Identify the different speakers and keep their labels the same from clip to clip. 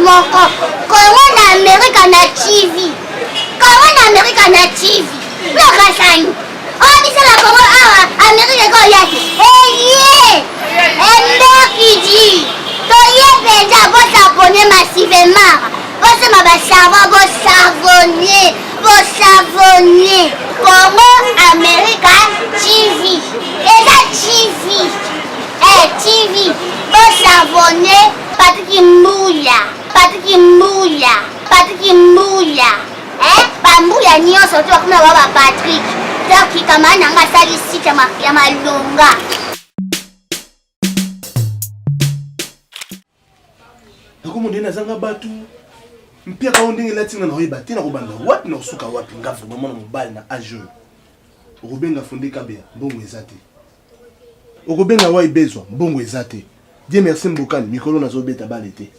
Speaker 1: Moko kongo na amerika na tv kongo na amerika na tv lokasani oyo biso na kongo awa amerika ekoya te eye emberkidi toye mpenza bosabone massivement bosomba basavon bosavone bosavone congo america tv eza tv eh, tv bosavone patiki mbuya patiki mbuya patiki mbuya eh, bambuya nyonso to bakoma ba ba patrik donc kamara na nga asali site ya malonga.
Speaker 2: Nakomo ndenge nazanga batu mpiaka oyo ndenge elati nga nakoyeba te nakobanda wapi nakosuka wapi nga vraiment mwana mobali na age oyo okobenga fonde kabeya mbongo eza te okobenga wai bezwa mbongo eza te Dieu merci mbokani mikolo nazobeta bale te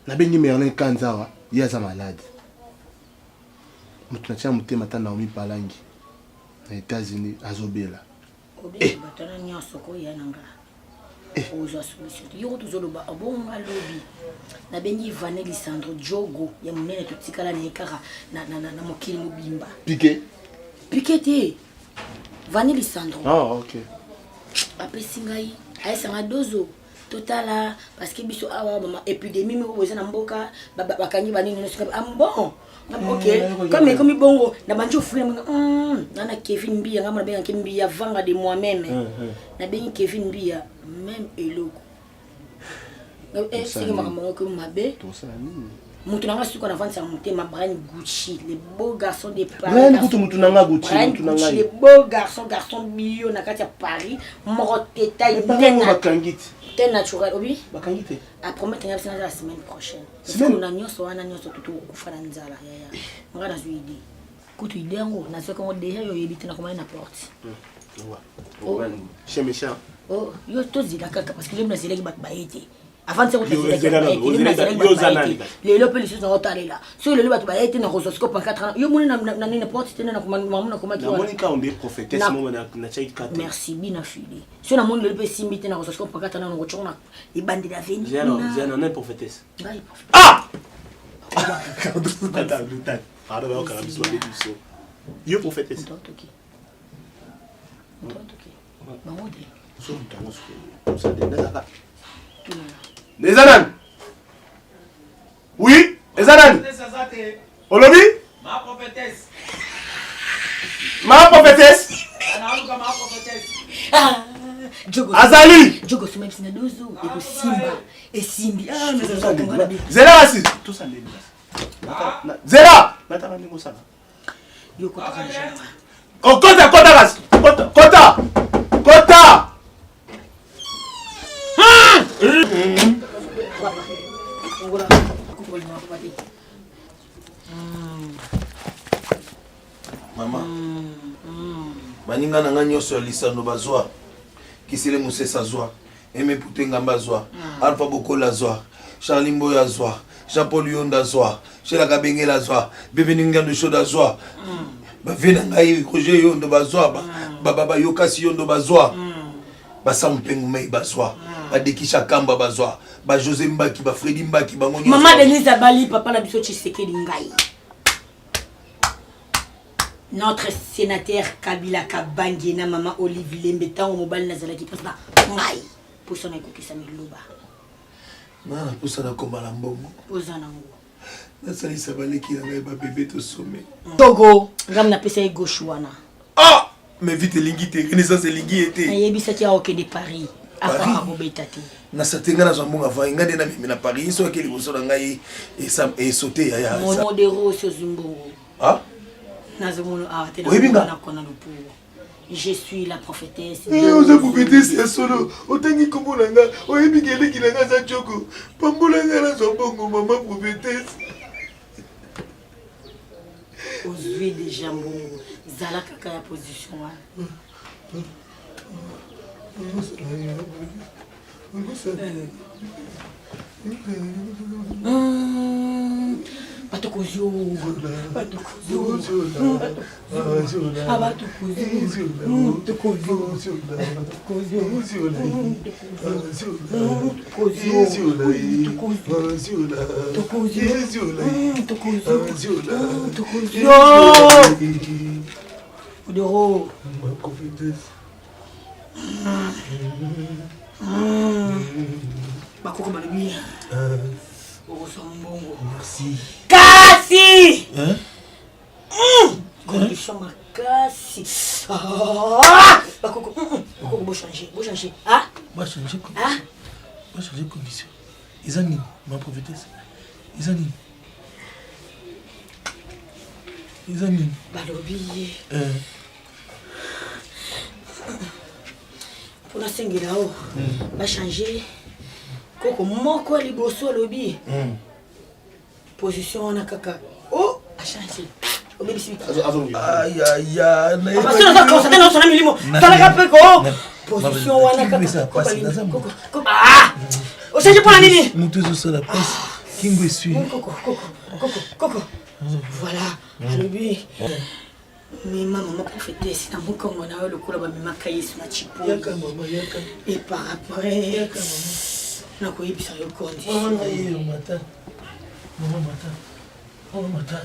Speaker 2: nabengi Merlin Kanza awa ye aza malade moto natia motema ata Naomi Palangi na États-Unis azobela
Speaker 3: Kobenga bato wana nyonso koya na nga eh. ozwa solution te yo kutu ozoloba obongo nga lobi nabengi vane lisandro jogo ya monene totikala na ye kaka na mokili mobimba
Speaker 2: pike
Speaker 3: pike te vane lisandro
Speaker 2: ah, okay.
Speaker 3: apesi ngai ayesanga dozo totala parce que biso awa mama épidémie moko boye eza na mboka bakangi banini nyonso ah bon eh, ok comme ekomi bongo na bandi ofuli na hmm, nga na kevin mbiya nga mona bengaki mbiya vanga de moi même hmm, hmm. nabengi kevin mbiya même eloko eh, seke makambo yango ekomi mabe moto na nga suka na vandisa motema Brian Gucci le beau garçon de
Speaker 2: Paris Brian kutu moto na nga Gucci moto na
Speaker 3: nga le beau garçon garçon bio na kati ya Paris moko te taille
Speaker 2: bakangi te
Speaker 3: te naturel obi
Speaker 2: bakangi te
Speaker 3: a promettre nga biso la semaine prochaine semaine na nyonso wana nyonso tutu okufa na nzala yaya nga nazwi idée kutu idée yango nazwaki yango déjà yo oyebi te nakomaki na porte
Speaker 2: oh. chien méchant
Speaker 3: oh yo tozela kaka parce que lobi nazelaki bato baye te avant ti lelo mpe lisusu nakotalela soki lelo bato baye te nakozwa siko pancarte wana yo moni na nini porte te mamu nakomaki merci bina fili soki namoni lelo mpe esimbi te nakozwa siko pancarte wana nakotyongo na ebandeli ya veni ngai
Speaker 2: yo prophétesse
Speaker 3: bango te
Speaker 2: eza nani oui eza nani olobi ma prophétesse
Speaker 3: ah,
Speaker 2: azali
Speaker 3: jogo soma biso na dozo ekosimba esimbi ah,
Speaker 2: zela kasi zela nataka ndenge osala
Speaker 3: yo kotaka deja
Speaker 2: okota kota kasi kota kota kota
Speaker 4: mama baninga na ngai nyonso ya lisano bazwa kisele mosesa azwa Aimé Pute Ngamba azwa, mm. Alpha Bokola azwa, Charlie Mboyo azwa, Jean-Paul Yonda azwa, Sheila Kabengela azwa, Bienvenu Ngandu Shoda azwa. Mm. Ba vie na ngai Roger Yondo bazwa, ba mm. ba ba Yokasi Yondo bazwa. Mm. Ba Sam Pengu Mei bazwa, mm. ba Dekisha Kamba bazwa, ba José Mbaki, ba Freddy Mbaki bango
Speaker 3: nyonso. Maman Denise Abali papa na biso Tshisekedi ngai. Notre senateur Kabila Kabange na mama Olive Lembe ntango mobali nazalaki mposa ngai mposa na ekokisami loba
Speaker 4: nga na mposa nakoma na mbongo
Speaker 3: oza nango
Speaker 4: nasalisa baleki na ngai babebe tosome
Speaker 3: togo ngai napesa ye gauche wana
Speaker 4: ah mais vite elingi te renaissance elingi ye te
Speaker 3: nayebisaki akokende paris akoka kobeta te
Speaker 4: na sate ngai nazwa mbongo avai ngai nde namemi na paris soki ake liboso na ngai esote yaya
Speaker 3: modero osi ozwi mbongo
Speaker 4: Ah?
Speaker 3: Nazomona awa te
Speaker 4: Oyebi nga?
Speaker 3: nakona lopuo. Je suis la prophétesse.
Speaker 4: Eh, oza prophétesse ya solo otangi nkombo na nga oyebi ke eleki na nga aza joko pambola nga nazwa mbongo. mama prophétesse.
Speaker 3: Ozwi deja mbongo, zala kaka ya position wana. Batokozio, batokozio, Odoro. Bakoko balobi okozwa mbongo.
Speaker 4: Merci.
Speaker 3: Kasi! Condition makasi. Ah! Bakoko, bakoko bo changer, bo changer. Ah?
Speaker 4: Ba changer condition. Ba changer condition. Eza nini, ma prophétesse? Eza nini? Eza nini?
Speaker 3: Balobi. Eh. Mpo nasengela o ba changer koko moko ya liboso alobi position wana kaka o achange obebisi constate nyonso na milimo talaka mpe ko position wana kaka ochange mpo na nini?
Speaker 4: Motu ezosala pasi, kingo esui.
Speaker 3: Koko, koko, koko, koko, voilà. Alobi mema mama prophétesse na mokongo na yo lokola bamemaka Yesu na chipo.
Speaker 4: Yaka mama, yaka.
Speaker 3: Et par après nakoyebisa yo condition.
Speaker 4: Mama na ye mata. Mama mata. Mama mata.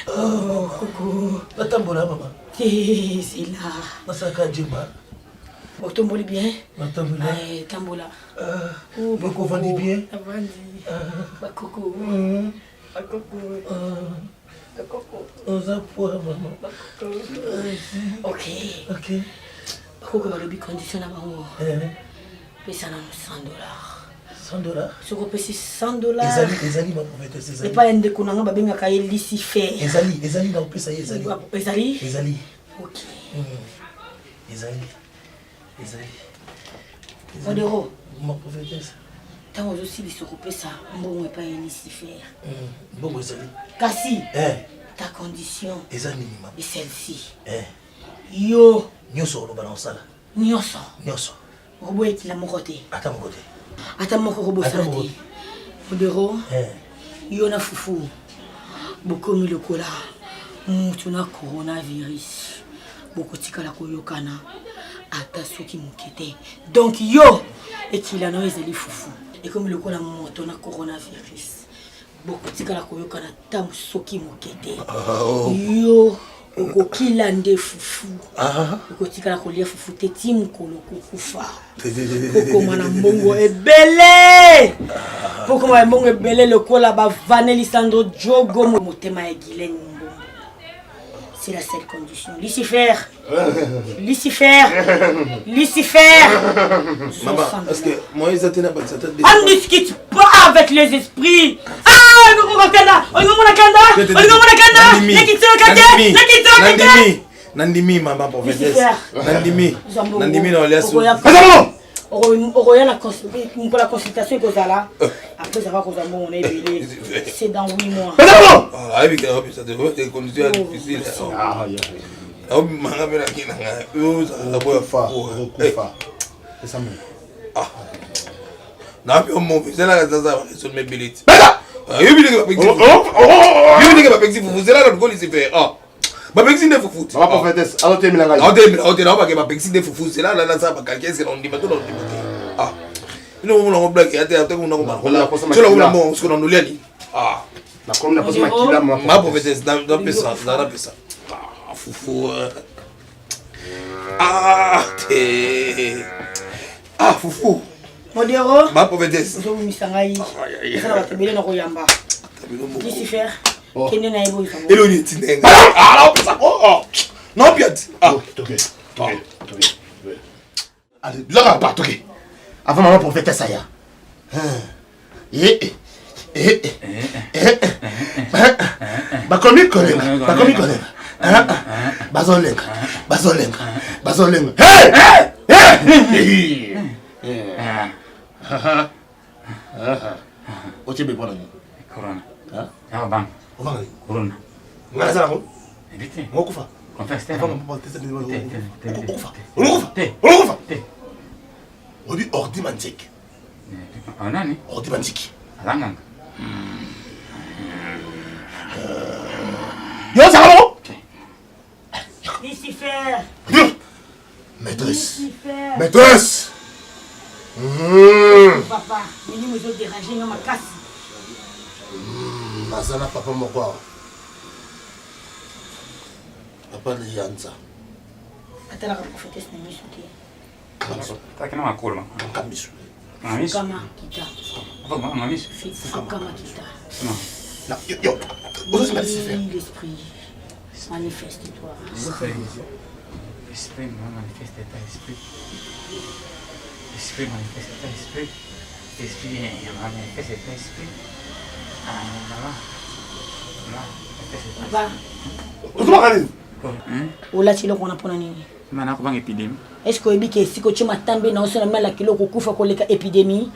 Speaker 3: Oh, koko.
Speaker 4: Natambola mama.
Speaker 3: Te, zela.
Speaker 4: Nasalaka jemba.
Speaker 3: Otomboli bien?
Speaker 4: Natambola.
Speaker 3: Tambola.
Speaker 4: Boko ovandi bien?
Speaker 3: Avandi. Bakoko. Bakoko. Bakoko.
Speaker 4: Oza poa mama.
Speaker 3: Ok.
Speaker 4: Ok.
Speaker 3: Bakoko balobi condition na bango. Pesa nano $100.
Speaker 4: $100.
Speaker 3: Soki opesi $100.
Speaker 4: Ezali, ezali ma prophétesse, ezali.
Speaker 3: Epai ya ndeko na nga babengaka ye Lucifer.
Speaker 4: Ezali, ezali na opesa ye ezali.
Speaker 3: Ezali?
Speaker 4: Ezali.
Speaker 3: Ok.
Speaker 4: Ezali. Ezali.
Speaker 3: Modero.
Speaker 4: Ma prophétesse.
Speaker 3: Ntango ozosilisa kopesa mbongo epai ya Lucifer.
Speaker 4: Mbongo ezali.
Speaker 3: Kasi ta condition
Speaker 4: eza nini mama?
Speaker 3: Et celle-ci. Yo
Speaker 4: nyonso oloba na osala.
Speaker 3: Nyonso.
Speaker 4: Nyonso.
Speaker 3: Okoboyekila moko te.
Speaker 4: Ata moko te.
Speaker 3: Ata moko okobosana te. Modero, yo na fufu bokomi lokola mutu na coronavirus, bokotikala koyokana ata soki moke te. Donc yo ekila na yo ezali fufu, ekomi lokola moto na coronavirus, bokotikala koyokana ata soki moke te. Yo okokila nde fufu, okotikala kolia fufu te ti mokolo kokufa. Okoma na mbongo ebele, okoma na mbongo ebele lokola bavanelisandro Jogo, motema ya Guylaine Mbombo. C'est la seule condition. Lucifer, Lucifer, Lucifer.
Speaker 4: Maman, est-ce que moi ils atteignent pas cette
Speaker 3: On ne discute pas avec les esprits. Ah, nous on kanda, on nous kanda, on nous kanda. Nakitio kate, nakitio kate.
Speaker 4: Nandimi, maman prophétesse. Nandimi. Nandimi na oliasu.
Speaker 3: Okoya na mpo la consultation ekozala après avoir kozwa mbongo na ebele, c'est dans 8 mois.
Speaker 4: Ayebi kaka bisa te, condition ya difficile. Aobimanga mpe naki na ngai ozalaka boya.
Speaker 2: Okufa. Esa mbongo.
Speaker 4: Napi omovi zelaka zaza baresone mebele ti yobi ndenge bapekisi, yobi ndenge bapekisi fufu, zelaka luko Lucifer bapekisi nde fufu.
Speaker 2: Mama prophétesse azotemela ngai.
Speaker 4: Aotemela, aotela, aobake bapekisi nde fufu, zela nasala bakalke eske na ondima to na ondima te. Ino omona ngo blague ya te, ate kuna komona mbongo siko na ndolia nini?
Speaker 2: Nakomi na posa makila.
Speaker 4: Ma prophétesse, napesa, napesa fufu te, fufu.
Speaker 3: Modero.
Speaker 4: Ma prophétesse.
Speaker 3: Ozobimisa ngai eza na bato ebele na koyamba. Lucifer, kende na ye boyisa.
Speaker 4: Eloni etindenga naopesa naopia ti.
Speaker 2: Allez, biloko pa toke avant mama prophétesse aya. Bakomi kolenga, bakomi kolenga, bazolenga, bazolenga, bazolenga. Otie be mpona nini?
Speaker 5: Corona. Nakobanga.
Speaker 2: Obanga nini?
Speaker 5: Corona.
Speaker 2: Ngai naza nango.
Speaker 5: Ebi te.
Speaker 2: Okokufa.
Speaker 5: Confiance te.
Speaker 2: Okokufa. Okokufa. Okokufa. Oyebi ordi manzeke.
Speaker 5: Nani?
Speaker 2: Ordi manziki.
Speaker 5: Aza nganga.
Speaker 2: Yo ozala moko?
Speaker 3: Lucifer.
Speaker 2: Maîtresse.
Speaker 3: Lucifer.
Speaker 2: Maîtresse. Mmh.
Speaker 3: Papa, milimo ezo déranger nga makasi.
Speaker 2: Mmh, naza na papa moko awa. Papa Liyanza.
Speaker 3: Atalaka prophétesse na miso te.
Speaker 5: Taki na makolo.
Speaker 2: Kanga miso.
Speaker 5: Kanga miso.
Speaker 3: Fukama kita.
Speaker 5: Kanga miso.
Speaker 3: Fukama kita.
Speaker 2: Na yo yo. Ozosimba Lucifer.
Speaker 3: L'esprit. Manifeste-toi.
Speaker 5: Esprit. Esprit, manifeste toi, esprit. Esprit, manifeste toi, esprit. Esprit, manifeste toi, esprit. Ah, maman. Maman, manifeste toi.
Speaker 3: Papa.
Speaker 2: Ozobaka nini?
Speaker 3: Olati eloko wana mpona nini?
Speaker 5: Mana nakobanga epidemie.
Speaker 3: Est ce que oyebi ke esika otie matambe na oso na malaki eloko okufa koleka epidemie?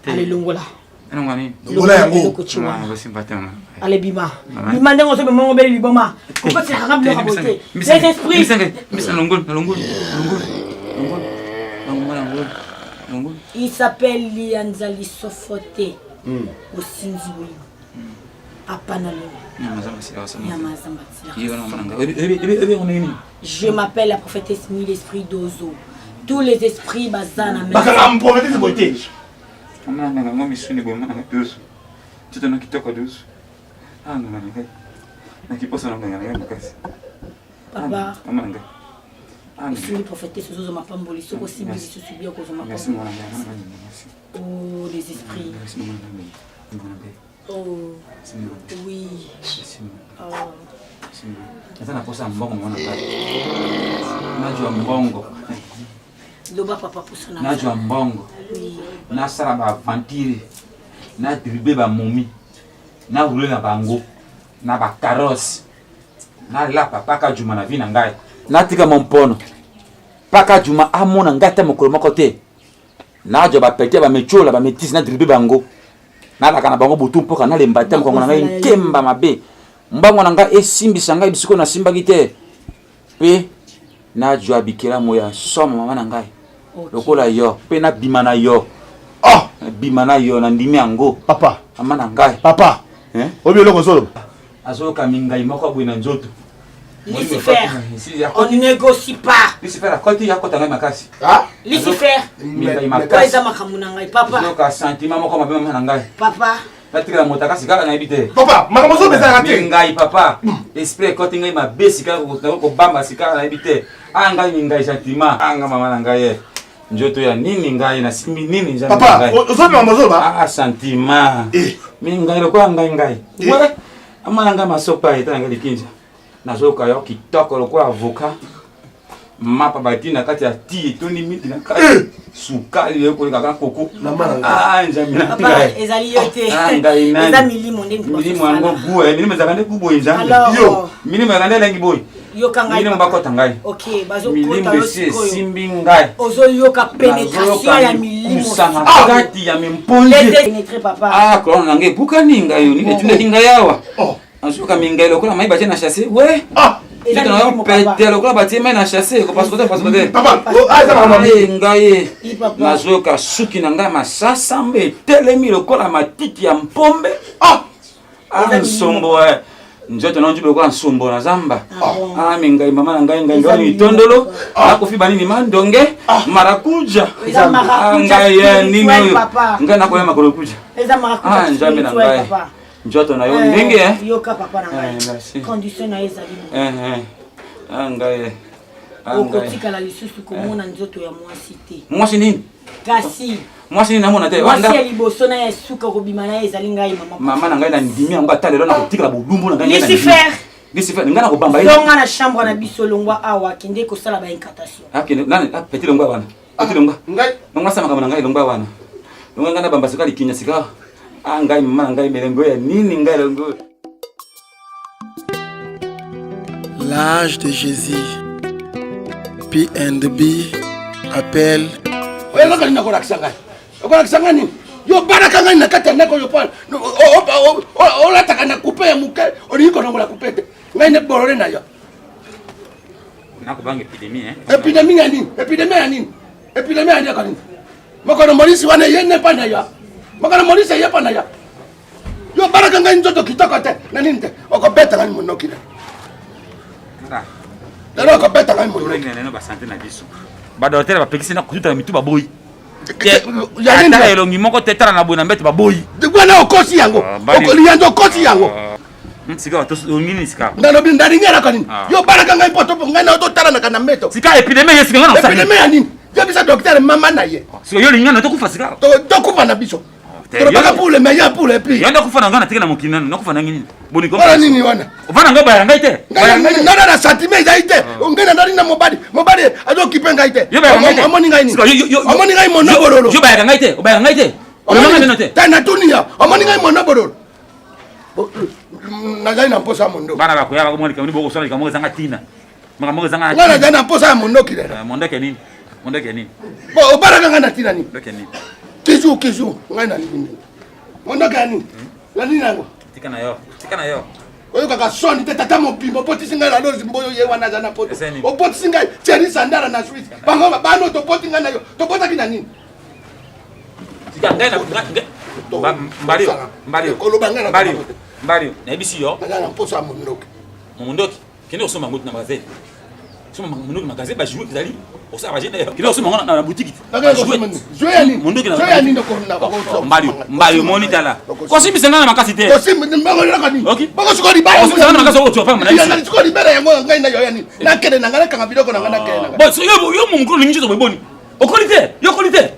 Speaker 3: Ale longola.
Speaker 5: Elonga nini?
Speaker 2: Longola yango.
Speaker 3: Eloko otie wana.
Speaker 5: Osimba te mama.
Speaker 3: Ale bima. Bima ndenge ozo bima ngobeli liboma. Kokotisaka nga biloko boye te. Les esprits.
Speaker 5: Mbisa longol, longol, longol. Longol. Longol, longol. Longol.
Speaker 3: Il s'appelle Lianza Lisofote. Osinzi oyo. Papa na lola. Je m'appelle la prophétesse Mille Esprit d'Ozo. Tous les esprits bazana.
Speaker 2: Bakanga prophétesse boye te.
Speaker 5: Mama na ngo misuni boye mama na dozo. Nzoto na kitoko dozo. Ah nganga na ngai. Na kiposo na nganga na ngai makasi.
Speaker 3: Papa.
Speaker 5: Mama na ngai.
Speaker 3: Osimbi prophétesse ozozwa mapamboli soki osimbi lisusu bien okozwa mapamboli. Oh les esprits.
Speaker 5: Merci mama na ngai. Mama na ngai.
Speaker 3: Oh. Oui. Oh.
Speaker 5: Naza na posa mbongo mwana ngai. Najwa mbongo.
Speaker 3: Loba papa posa na.
Speaker 5: Najwa mbongo. Nasala ba aventure. Na drible ba momi. Na roule na bango. Na ba carrosse. Nalapa paka juma na vie na ngai. Natika mompono. Paka juma amona ngai ata mokolo moko te. Najwa ba pete ba metiola ba metise na drible bango. Nalaka na bango butu mpoka nalemba te mokongo na ngai nkemba mabe mbango na ngai esimbisa ngai bisiko nasimbaki te mpe najwa bikelamo ya somo mama na ngai lokola yo mpe nabima na yo
Speaker 2: oh!
Speaker 5: nabima na yo nandimi yango
Speaker 2: papa
Speaker 5: mama na ngai
Speaker 2: papa oyebi eloko ozoloba
Speaker 5: azoyoka mingai moko boye na nzoto
Speaker 3: Lucifer, on ne négocie pas.
Speaker 5: Lucifer akoti akota ngai makasi.
Speaker 2: Ah?
Speaker 3: Lucifer,
Speaker 5: mingai makasi.
Speaker 3: Eza makambo na ngai papa.
Speaker 5: Yoka sentiment moko mabe mama na ngai.
Speaker 3: Papa.
Speaker 5: Natikala moto akasi kaka nayebi te.
Speaker 2: Papa, makambo ozo bezalaka te.
Speaker 5: Mingai papa. Esprit ekoti ngai mabe sika kobamba sika nayebi te. Ah ngai mingai sentiment. Ah ngai mama na ngai ye. Nzoto ya nini ngai nasimbi nini nzambe
Speaker 2: Papa, ozo makambo ozoloba?
Speaker 5: Ah sentiment.
Speaker 2: Eh.
Speaker 5: Mingai lokola ngai ngai. Ouais. Amana ngai masopa etala ngai likinza. Nazoyoka yo kitoko lokola avocat. Mapa bati na kati ya ti etondi mingi na kati.
Speaker 2: Eh!
Speaker 5: Sukali yo koleka kaka koko.
Speaker 2: Ah
Speaker 5: nzambe na
Speaker 3: Papa,
Speaker 5: ngai.
Speaker 3: ezali yo te.
Speaker 5: Ah ngai nani.
Speaker 3: Eza milimo nde moto
Speaker 5: Milimo yango
Speaker 3: bazosala.
Speaker 5: gu eh, milimo ezalaka nde gu boye nzambe.
Speaker 3: Alors,
Speaker 2: Yo.
Speaker 5: Milimo ezalaka nde elengi boye.
Speaker 3: yoka ngai
Speaker 5: Milimo
Speaker 3: papa.
Speaker 5: bakota ngai.
Speaker 3: Ok, bazokota
Speaker 5: Milimo
Speaker 3: yo
Speaker 5: esi
Speaker 3: sikoyo.
Speaker 5: esimbi ngai.
Speaker 3: Ozoyoka pénétration ya milimo.
Speaker 5: Nazoyoka na
Speaker 3: sikoyo.
Speaker 5: kati ya mimponzi.
Speaker 3: Les pénétrer papa.
Speaker 5: Ah kolona na ngai ebukani ngai yo nini etindaki ngai awa.
Speaker 2: Oh.
Speaker 5: Nazoyoka mingai lokola mai batie na chasse. We.
Speaker 2: Ah.
Speaker 3: Eza
Speaker 5: Nzoto na yo
Speaker 3: milimo, papa.
Speaker 5: pete lokola batie mai na chasse. Kopasuka te kopasuka te.
Speaker 2: Papa, oh, ah, eza makambo
Speaker 5: Ngai ngai
Speaker 3: I papa.
Speaker 5: nazoyoka suki na ngai masasa mbe etelemi lokola matiti ya mpombe.
Speaker 2: Ah.
Speaker 5: Ah
Speaker 3: Eza
Speaker 5: nsombo eh. Nzoto na njubi lokola nsombo na zamba.
Speaker 3: Ah bon.
Speaker 5: Ah mingai mama na ngai ngai
Speaker 3: Eza
Speaker 5: ngai
Speaker 3: milimo,
Speaker 5: mitondolo.
Speaker 3: papa.
Speaker 5: Nakofi banini mandonge marakuja.
Speaker 3: Eza
Speaker 5: Ah
Speaker 3: marakuja
Speaker 5: ngai eh, nini
Speaker 3: spirituel,
Speaker 5: oyo.
Speaker 3: papa.
Speaker 5: Ngai nakoya makolo kuja.
Speaker 3: Eza marakuja
Speaker 5: Ah nzambe na
Speaker 3: spirituel,
Speaker 5: ngai.
Speaker 3: papa.
Speaker 5: Nzoto na yo
Speaker 3: Eh,
Speaker 5: ndenge eh.
Speaker 3: Yoka papa na
Speaker 5: Eh,
Speaker 3: ngai.
Speaker 5: merci.
Speaker 3: Condition na ye ezali boye.
Speaker 5: Eh eh. Ah ngai. eh. Ah ngai.
Speaker 3: okotikala lisusu komona nzoto ya mwasi te
Speaker 5: Mwasi nini?
Speaker 3: kasi
Speaker 5: Mwasi nini namona te?
Speaker 3: mwasi
Speaker 5: Wanda.
Speaker 3: ya liboso na ya suka kobima na ye ezali ngai mama
Speaker 5: Mama na ngai na ndimi yango ata lelo nakotikala bolumbu na ngai ngai na ndimi.
Speaker 3: Lucifer.
Speaker 5: Lucifer, ngai nakobamba ye.
Speaker 3: zonga na chambre na biso longwa awa kende kosala ba incantation
Speaker 5: Akende nani? Ah, Petit longwa wana. Petit longwa.
Speaker 2: Ngai.
Speaker 5: Longwa sama makambo na ngai longwa wana. Longwa ngai nabamba sika likinya sika. Ah ngai mama na ngai melengo ya nini ngai longo.
Speaker 6: L'âge de Jésus. P&B appelle.
Speaker 7: Oyo nini nakolakisa ngai? Okolakisa ngai nini? Yo obalaka ngai na kati ya ndako oyo mpo
Speaker 5: Kobanga épidémie hein.
Speaker 7: Épidémie ya nini? Épidémie ya nini? Épidémie ya nini? Mokolo molisi wana ye ne pa na ya. Mokolo molisi ye pa na ya. Yo baraka ngai nzoto kitoko te na nini te okobeta ngai monoki na. Lelo okobeta ngai monoki.
Speaker 5: Tolengi na ba santé na biso. Ba docteur bapekisi na kotuta mitu baboyi. Ata elongi moko te tala na boye na mbete baboyi.
Speaker 7: Wana okosi yango. Okoliyanzo okosi yango.
Speaker 5: Sika nini sika?
Speaker 7: Ndalobi ndalingi elaka nini? Yo balaka ngai mpo to ngai na totalanaka na mbeto.
Speaker 5: Sika épidémie ye sika ngai na osali.
Speaker 7: Épidémie ya nini? Yebisa docteur mama na ye.
Speaker 5: Sika yo olingi ngai na tokufa sika.
Speaker 7: Tokufa na biso. Tolobaka pour le meilleur pour le pire.
Speaker 5: Yo ndakufa na ngai na tika na mokili nanu nakufa na ngai nini? Boni ko.
Speaker 7: Wana nini wana?
Speaker 5: Ovanda ngai baya ngai te.
Speaker 7: Ngai na sentiment ezali te. Ngai na ndali na mobali. Mobali azokipe ngai te. Omoni ngai nini? Omoni ngai monobololo.
Speaker 5: Yo bayaka ngai te. Obayaka ngai te. Olobaka ngai te.
Speaker 7: Te natuni ya. Omoni ngai monobololo. Nazali na mposa ya mondoki.
Speaker 5: Bana bakoya bakomona likambo bokosala likambo ezanga ntina. Makambo ezanga
Speaker 7: ngai nazali na mposa ya mondoki lelo.
Speaker 5: Mondoki ya nini? Mondoki ya nini?
Speaker 7: Bon, obalaka ngai na ntina nini?
Speaker 5: Mondoki ya nini?
Speaker 7: Toujours, toujours. Ngai nalingi nini? Mondoki ya nini? Ya nini yango?
Speaker 5: Tika na yo. Tika na yo.
Speaker 7: Oyokaka soni te tata mobimba obotisi ngai na lozi mboyo ye wana aza na poto. Obotisi ngai Thierry Sandara na Suisse. Bango bano toboti ngai na yo. Tobotaki na nini?
Speaker 5: Tika ngai na Mbalio. Mbalio.
Speaker 7: Koloba ngai na
Speaker 5: Mbalio. Mbalio. Nayebisi yo.
Speaker 7: Naza na mposa ya mondoki.
Speaker 5: Mondoki. Kende kosomba yango na magasin. Somba mondoki magasin ba jouet ezali. Osala ba jeu kende kosomba yango na boutique.
Speaker 7: Jouet ya nini?
Speaker 5: Mondoki na
Speaker 7: Jouet ya nini ko
Speaker 5: Mbalio. Mbalio moni tala. Kosimbisa ngai na makasi te.
Speaker 7: Kosimba mbango elaka nini?
Speaker 5: Ok.
Speaker 7: Boko sikoyo libala.
Speaker 5: Kosimbisa ngai na makasi oyo otiwa pamba na
Speaker 7: Ya sikoyo libala yango ngai na yo ya nini? Nakende na ngai nakanga biloko na ngai nakende na ngai.
Speaker 5: Bon, yo yo mokolo olingi nzoto boye boni. Okoli te. Yo okoli te.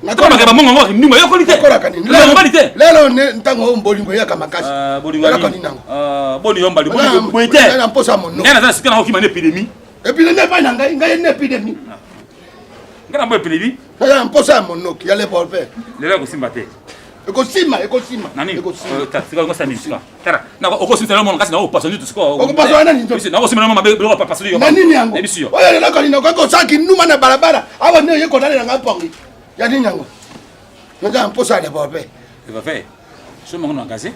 Speaker 5: Nakomaka bamongo yango ndumba yo okoli te.
Speaker 7: Nakolaka nini?
Speaker 5: Mobali te.
Speaker 7: Lelo ne ntango oyo bolingo eyaka makasi.
Speaker 5: Bolingo
Speaker 7: Elaka nini yango?
Speaker 5: Boni yo mbali boni boye te.
Speaker 7: Naza na mposa ya mondoki.
Speaker 5: Ngai naza na sika na okima na épidémie.
Speaker 7: Épidémie epai na ngai, ngai na épidémie.
Speaker 5: Ngai na mbo épidémie.
Speaker 7: Naza na mposa ya mondoki ya revolver.
Speaker 5: Lelo ekosimba te.
Speaker 7: Ekosimba, ekosimba.
Speaker 5: Nani?
Speaker 7: Ekosimba.
Speaker 5: Sika okosala nini sika? Tala, na okosimba lelo mona kasi na opaso nini sika.
Speaker 7: Okopaswa na nini nzoto?
Speaker 5: Na okosimba lelo mabe biloko papaso yo.
Speaker 7: Na nini yango?
Speaker 5: Nayebisi yo.
Speaker 7: Oyo eloko nini okoki kosala kinduma na balabala awa nde oye kotalela ngai mpongi ya nini yango? Naza na mposa ya revolver.
Speaker 5: Revolver. Somba ngo na magasin.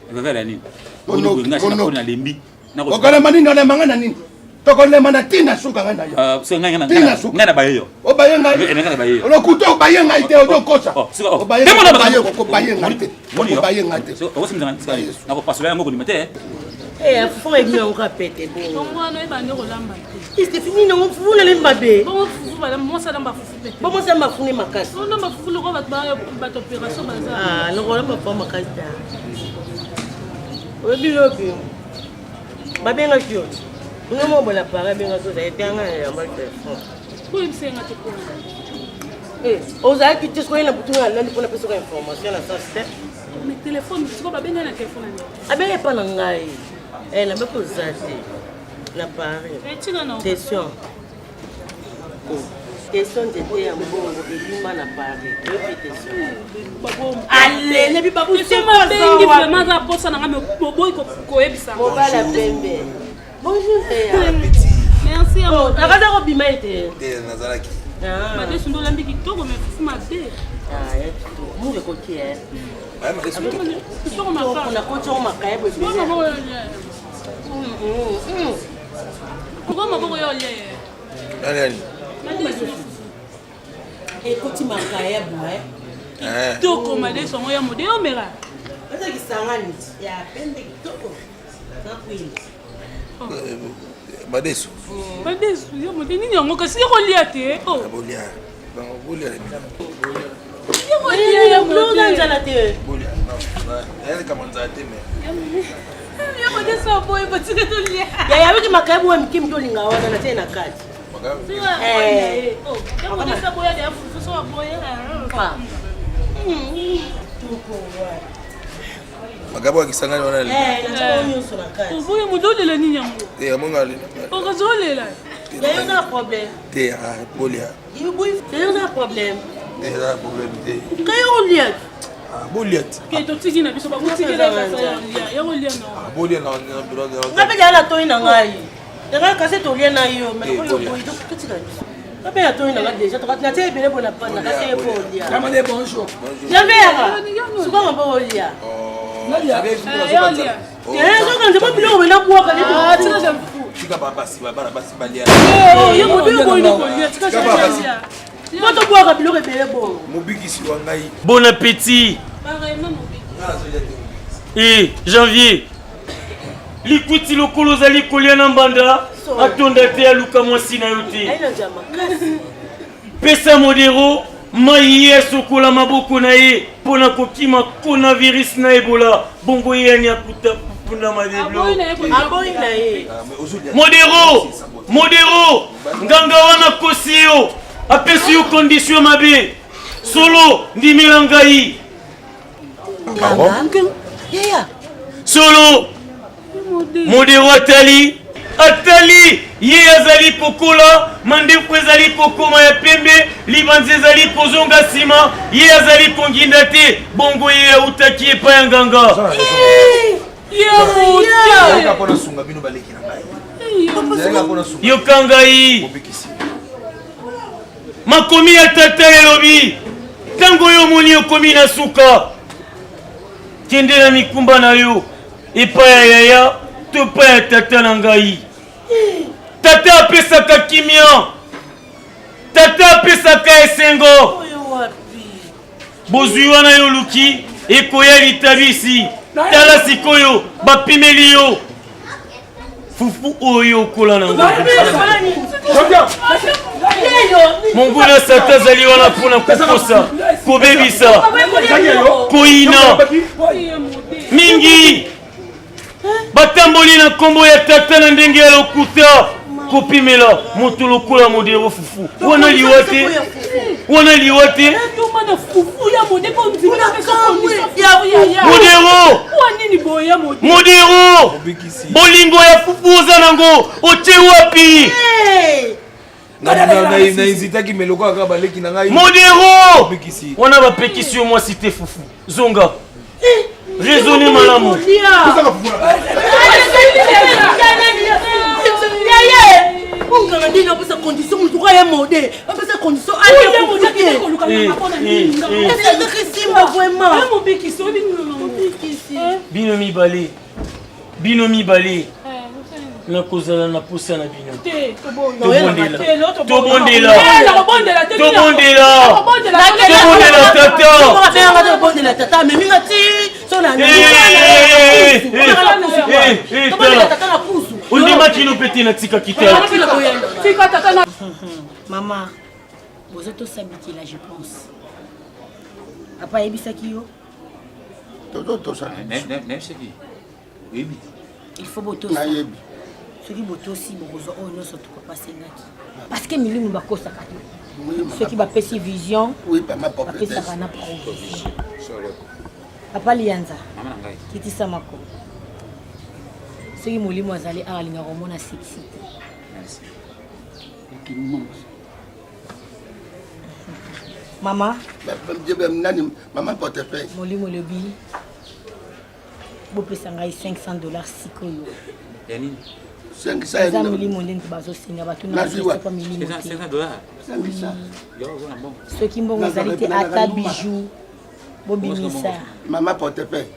Speaker 5: Revolver ya nini?
Speaker 7: Mondoki,
Speaker 5: Ngai sina
Speaker 7: mondoki.
Speaker 5: na lembi.
Speaker 7: Okolema nini? Olema ngai na nini? Tokolema na ntina suka ngai na yo. Tina suka.
Speaker 5: Ngai na baye yo.
Speaker 7: Obaye ngai.
Speaker 5: Ngai na baye yo.
Speaker 7: Lokuta obaye ngai te ozokosa.
Speaker 5: Sika, oh.
Speaker 7: Obaye
Speaker 5: Te mona
Speaker 7: obaye
Speaker 5: baka-
Speaker 7: obaye ngai te.
Speaker 5: Moni yo.
Speaker 7: Obaye ngai te.
Speaker 5: Okosimisa ngai sika nini? Nakopasola yango kondima te.
Speaker 8: Eh, fufu ebimi yango kaka pete bongo.
Speaker 9: Bongo wana oyeba nde kolamba te.
Speaker 8: Estefi nini yango fufu nalembi mabe.
Speaker 9: Bongo fufu bala mwasi alamba fufu pe.
Speaker 8: Bongo mwasi alamba fufu ne makasi.
Speaker 9: Olamba fufu lokola bato ba bato operation baza.
Speaker 8: Ah, lokola olamba fufu makasi ta. Oyebi lobi. Babengaki yo. Nga moko bola para abengaki yo ozali te nga na yamba telefone.
Speaker 9: Oyebisa ye nga te pona.
Speaker 8: Eh, ozalaki te soki na butu nga alandi mpona pesaka information na sens te.
Speaker 9: Mais telefone sikoyo babengai na telefone na nini?
Speaker 8: Abengi epa na ngai. Eh, nabaki oza te. Na Paris.
Speaker 9: Etika na
Speaker 8: Question. Question nzete ya mbongo ebima na Paris. Oyebi question. Ale, nebi babu
Speaker 9: Question babengi vraiment aza posa na ngai mais boboyi koyebisa.
Speaker 8: Mobala pembe. Bonjour.
Speaker 9: Merci.
Speaker 8: Oh, nakaza kobima ete.
Speaker 4: Te nazalaki.
Speaker 9: Madesu nde olambi kitoko mais fufu mabe.
Speaker 8: Ah, ya kitoko. Mungu ekoki eh.
Speaker 4: Aya madesu kitoko.
Speaker 9: Kitoko makasi.
Speaker 8: Nakoti yango makayabo ebele.
Speaker 9: Pourquoi maboko yo olie?
Speaker 4: Nani nani?
Speaker 8: Ekoti makayabu eh.
Speaker 9: Kitoko madesu yango ya mode omela.
Speaker 8: Eza kisangani ya pembe kitoko. Na kwini.
Speaker 4: Madesu.
Speaker 9: Madesu yo mode nini yango kasi yo kolia te. Oh.
Speaker 4: Bolia. Bolia.
Speaker 9: Yo kolia ya mode.
Speaker 8: nzala te.
Speaker 4: Bolia. Non. Kama nzala te mais.
Speaker 9: Yo madesu aboyi batika tolia.
Speaker 8: Ya yawiki makayabu wa mike mike olinga wana na tie na kati.
Speaker 9: Eh. Yo madesu aboya de fufu so aboya.
Speaker 8: Pa.
Speaker 4: Makabo ya kisangani wana.
Speaker 8: Eh, na tie nyonso na kati.
Speaker 9: Oboyi moto olela nini yango?
Speaker 4: Te amonga alela.
Speaker 9: Okozolela.
Speaker 8: Ya yo na problème.
Speaker 4: Te ah bolia.
Speaker 8: Ya yo na problème.
Speaker 4: Te eza problème te.
Speaker 8: Kayo olia.
Speaker 4: Ah bolia te.
Speaker 9: Ke totiki na biso bakotikela ya ya kolia na.
Speaker 4: Ah bolia na na bureau.
Speaker 8: Nga mpe jala toyi na ngai. Ngai kasi tolia na yo, mais oyo boyi totika biso. Nga mpe natoyi na ngai déjà, tokati na tie ebele boye na panda, kasi ye po olia.
Speaker 7: Kamale bonjour.
Speaker 8: Jamais yaka. Suka mpo olia.
Speaker 4: Nalia.
Speaker 8: Eh, soki nzembo biloko bena bwaka nde.
Speaker 4: Tika ba basi ba bana basi balia.
Speaker 9: Eh, oh, yo moto yo boyi kolia tika lia. Moto bwaka biloko ebele bongo.
Speaker 4: Mobikisi wa ngai.
Speaker 10: Bon appétit. Eh, janvier. Likuti lokolo ozali kolia na mbanda atonda te aluka mwasi na yo te. Pesa modero mai ye asokola maboko na ye mpo na kokima coronavirus na ebola bongo ye ani akuta punda madeblo modero modero nganga wana akosi yo apesi yo condition mabe solo ndimela ngai solo Modero atali atali ye azali kokola, mandefu ezali kokoma ya pembe, libanzi ezali kozonga nsima, ye azali konginda te, bongo ye autaki epai ya nganga. Yoka ngai, makomi ya tata elobi, ntango oyo omoni okomi na suka, kende na mikumba na yo epai ya yaya to epai ya tata na ngai. Tata apesaka kimia, tata apesaka esengo. Bozwi wana yo oluki ekoya litabisi. Tala sikoyo bapimeli yo fufu oyo okola na ngo. Monguna Satan azali wana mpo na kokosa, kobebisa, koyina mingi. Batamboli na nkombo ya tata na ndenge ya lokuta, kopimela moto lokola modero fufu. Wana liwa te, wana liwa te. Modero, modero, bolingo ya fufu oza nango otie wapi?
Speaker 4: Naezitaki me lokola kaka baleki na ngai.
Speaker 10: Modero, wana bapekisi yo mwasi te fufu, zonga raisonne malamu.
Speaker 8: Onganga ndenge apesa condition motu kaka ya mode apesa condition aesimba vraiment.
Speaker 10: Bino mibale, bino mibale nakozala na posa na bino. Tobondela, tobondela, tobondela, tobondela tata.
Speaker 8: Tobondela tata ameminga ti
Speaker 10: Ondimaki no mpe te natikaki te.
Speaker 3: Mama, bozo tosabikela je pense. Papa ayebisaki yo il faut botosa.
Speaker 7: Nayebi.
Speaker 3: Soki botosi bokozwa oyo nyonso to papa asengaki. Parce que milimo bakosaka te. Soki bapesi vision, bapesaka na provision. Papa Lianza, kitisa makolo. Soki molimo azali awa alingaka komona sexy te. Mama.
Speaker 7: Nani mama portefeuille.
Speaker 3: Molimo elobi bopesa ngai 500 dollars sikoyo.
Speaker 5: Ya nini?
Speaker 3: Eza milimo nde bazosenga bato na milimo te. Soki mbongo ezali te ata bijou bobimisa.
Speaker 7: Mama portefeuille.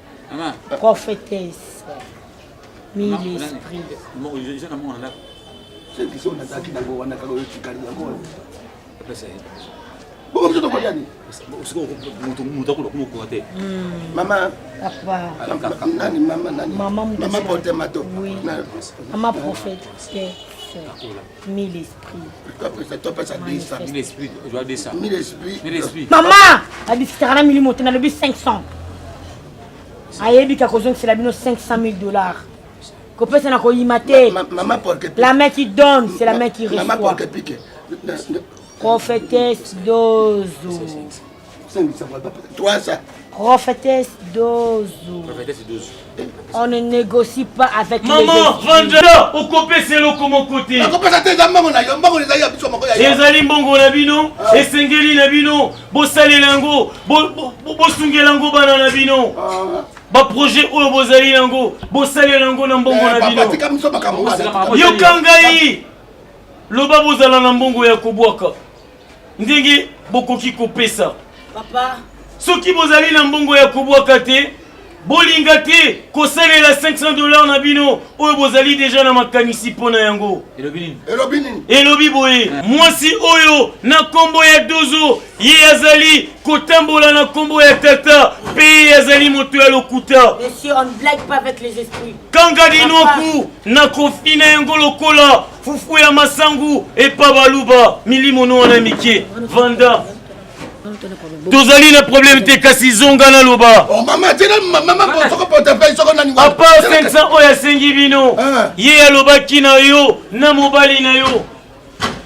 Speaker 3: Prophétesse. Mille esprit.
Speaker 7: 500 nazalaki nango wana kaka oyo etikali yango wana. Bongo biso tokolia nini?
Speaker 5: Moto akola kuma okoka te.
Speaker 7: Mama.
Speaker 3: Papa.
Speaker 7: Nani mama nani?
Speaker 3: Mama
Speaker 7: Mama porte mato.
Speaker 3: Oui. Mama prophète. Mille esprits.
Speaker 7: Topesa topesa 200.
Speaker 5: Mille esprits, je vois 200.
Speaker 7: Mille esprits.
Speaker 5: Mille esprits.
Speaker 3: Mama, abisitaka na milimo te nalobi 500. Ayebi ka kozongisela bino 500 000 dollars. Kopesa na koyima te.
Speaker 7: Mama porte
Speaker 3: La main qui donne, c'est la main qui reçoit.
Speaker 7: Mama porte pique.
Speaker 3: Prophétesse Dozo.
Speaker 7: 300.
Speaker 3: Prophétesse Dozo.
Speaker 5: Prophétesse Dozo.
Speaker 3: On ne négocie pas avec
Speaker 10: Maman, vanda okopesa eloko moko te.
Speaker 7: Nakopesa te eza mbongo na yo, mbongo ezali ya biso moko ya yo.
Speaker 10: Ezali mbongo na bino, esengeli na bino, bosalela yango, bosungela yango bana na bino. Ba projet oyo bozali yango, bosalela yango na mbongo na bino.
Speaker 7: Tika biso makambo wana.
Speaker 10: Yoka ngai, loba bozala na mbongo ya kobwaka ndenge bokoki kopesa.
Speaker 8: Papa.
Speaker 10: Soki bozali na mbongo ya kobwaka te, Bolinga te kosalela 500 dollars na bino oyo bozali deja na makanisi mpo na yango.
Speaker 5: Elobi nini?
Speaker 7: Elobi nini?
Speaker 10: Elobi boye, mwasi oyo na nkombo ya Dozo, ye azali kotambola na nkombo ya tata mpe ye azali moto ya lokuta.
Speaker 3: Monsieur, on ne blague pas avec les esprits.
Speaker 10: Kanga linoku na kofina yango lokola fufu ya masangu epa baluba milimo no wana mike vanda tozali na problème te kasi zonga naloba
Speaker 7: oh, mama tina mama soko portefeuille soko nani
Speaker 10: à part 500 oyo asengi bino
Speaker 7: ah.
Speaker 10: ye alobaki na yo na mobali na yo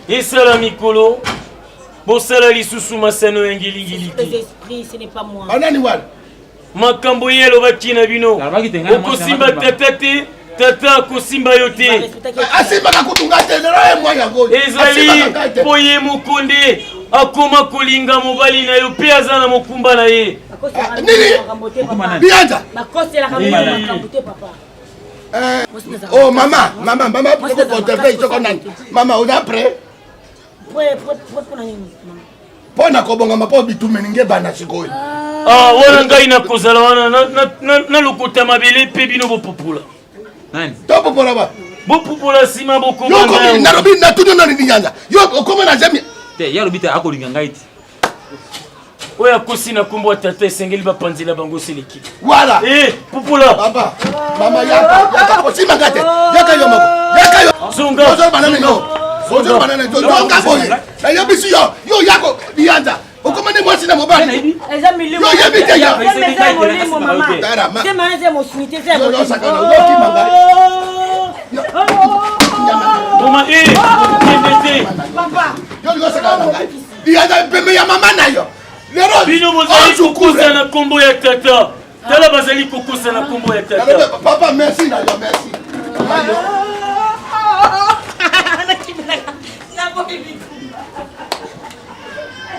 Speaker 10: esala mikolo bosala lisusu masano ya ngilingili te
Speaker 7: anani wana
Speaker 10: Makambo ye alobaki na bino, okosimba tata te, tata akosimba yo te.
Speaker 7: Asimbaka kutu ngai te, lelo ye mwa yango.
Speaker 10: Ezali mpo ye moko nde akoma kolinga mobali na yo mpe aza na mokumba na ye.
Speaker 7: Ah, nini? Bianza. Eh, oh mama, mama, mama, portefeuille soko nani? Mama, oza prêt? Mpo na kobongama mpo bitumeli nge ebanda sikoyo.
Speaker 10: Ah, wana ngai nakozala wana nalokota mabele mpe bino bopupola.
Speaker 7: Topupola ba
Speaker 10: bopupola nsima bokomana.
Speaker 7: Nalobi natuni nani linyanza yo okoma na zemi
Speaker 5: te ye alobi te akolinga ngai te.
Speaker 10: Oyo akosi na nkombo ya tata esengeli bapanzela bango seleki.
Speaker 7: Voilà.
Speaker 10: Eh, pupola.
Speaker 7: Papa, mama yaka, yaka kosimba nga te. Yaka yo moko. Yaka yo.
Speaker 10: Zonga.
Speaker 7: Ozo banana yo. Ozo banana yo. Zonga boye. Nayebisi yo, yo yako lianza. Okoma nde mwasi na mobali.
Speaker 3: Eza milimo.
Speaker 7: Yo yebi te ya.
Speaker 3: Eza molimo mama. Te mama eza mosuni te eza molimo.
Speaker 7: Yo sakana okima ngai.
Speaker 10: Mama eh, kende te.
Speaker 3: Papa.
Speaker 7: Yo lingo sakana na ngai. Lianza pembe ya mama na yo. Lero
Speaker 10: bino bozali kokosa na kombo ya tata. Tala bazali kokosa na kombo ya tata.
Speaker 7: Papa merci na yo merci.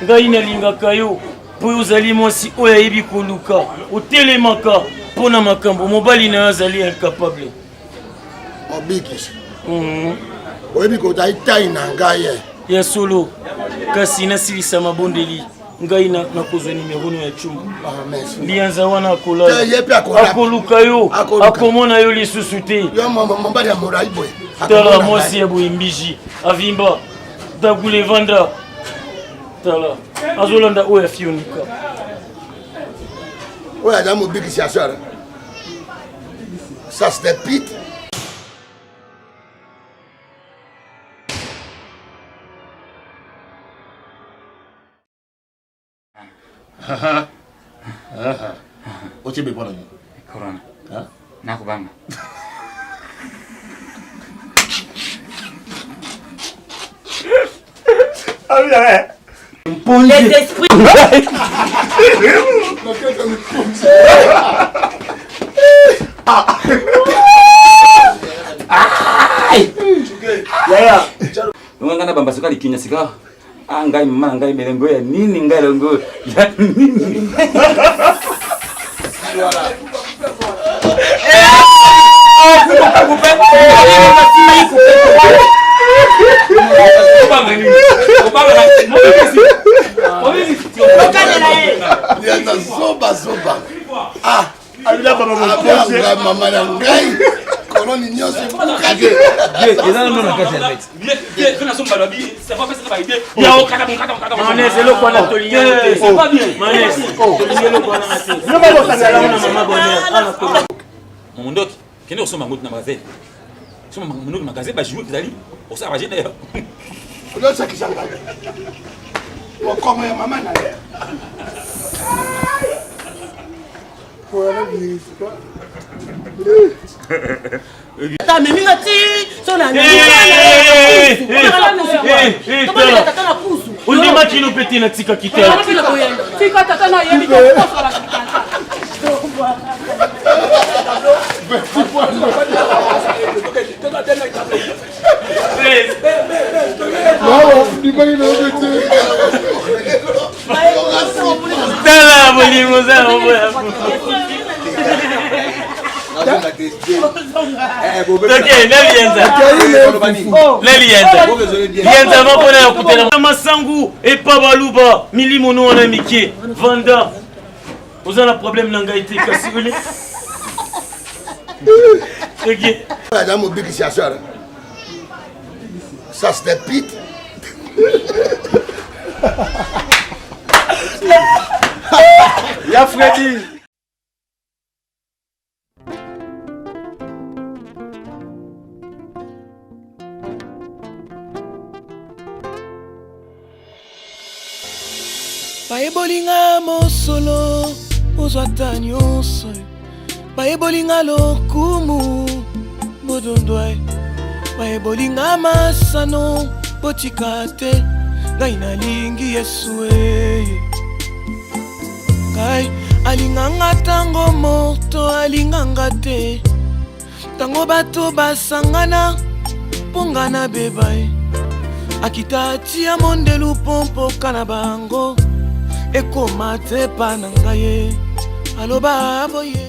Speaker 10: Ngai nalingaka yo mpo ozali mwasi oyo ayebi koluka, otelemaka mpo na makambo mobali na yo azali incapable.
Speaker 7: Mobikisi. Oyebi kozali tai na ngai. Eh.
Speaker 10: Ya solo, kasi nasilisa mabondeli ngai nakozwa nimero no ya cumbu
Speaker 7: ah,
Speaker 10: lianza wana akolala akoluka yo akomona yo lisusu te. Tala mwasi ya boye mbiji avimba dagulevanda tala azolanda oyo ya fionika
Speaker 7: oyo aza mobikisi ya sœur. Ça c'était pite.
Speaker 2: Ochebe mpo na nini?
Speaker 5: Corona. Nakobanga.
Speaker 3: Les esprits.
Speaker 5: Yaya. Nonga nga na bamba soka likinya sika. Ah ngai mama ngai melengo ya nini ngai longo ya nini.
Speaker 7: Lianza zoba zoba. Ah, mama na ngai koloni nyonso ebukaki.
Speaker 10: Manès eloko wana tolingi yango te. Manès tolingi eloko wana te. Wana mama bonheur ana kola.
Speaker 5: Mondoki kende kosomba yango na magasin somba mondoki magasin bajoue ezali osala baje na yo
Speaker 7: ozosakisa ngai mokongo ya mama na ye.
Speaker 8: Amemi nga ti so na tata na kusu
Speaker 10: ondimaki no mpe te natikaki te.
Speaker 9: Tika tata na yebi tata.
Speaker 10: Tala bolingo oza na moboya. Ok, nalienza. Nalienza. Lienza moko na yakutela masangu epa baluba milimo no wana mike. Vanda. Oza na problème na ngai te kasi oli.
Speaker 7: Aza mobikisi ya sœur. Ça c'était pite.
Speaker 2: Ya Freddy.
Speaker 11: Bayebolinga mosolo ozwa ata nyonso, bayebolinga lokumu bodondwa, bayebolinga masano botika te, ngai nalingi Yesu e. Ngai alinganga ntango moto alinganga te, ntango bato basangana mpo nga nabeba ye, akita tia mondelu mpo mpoka na bango ekoma te pa na ngai ye, aloba boye.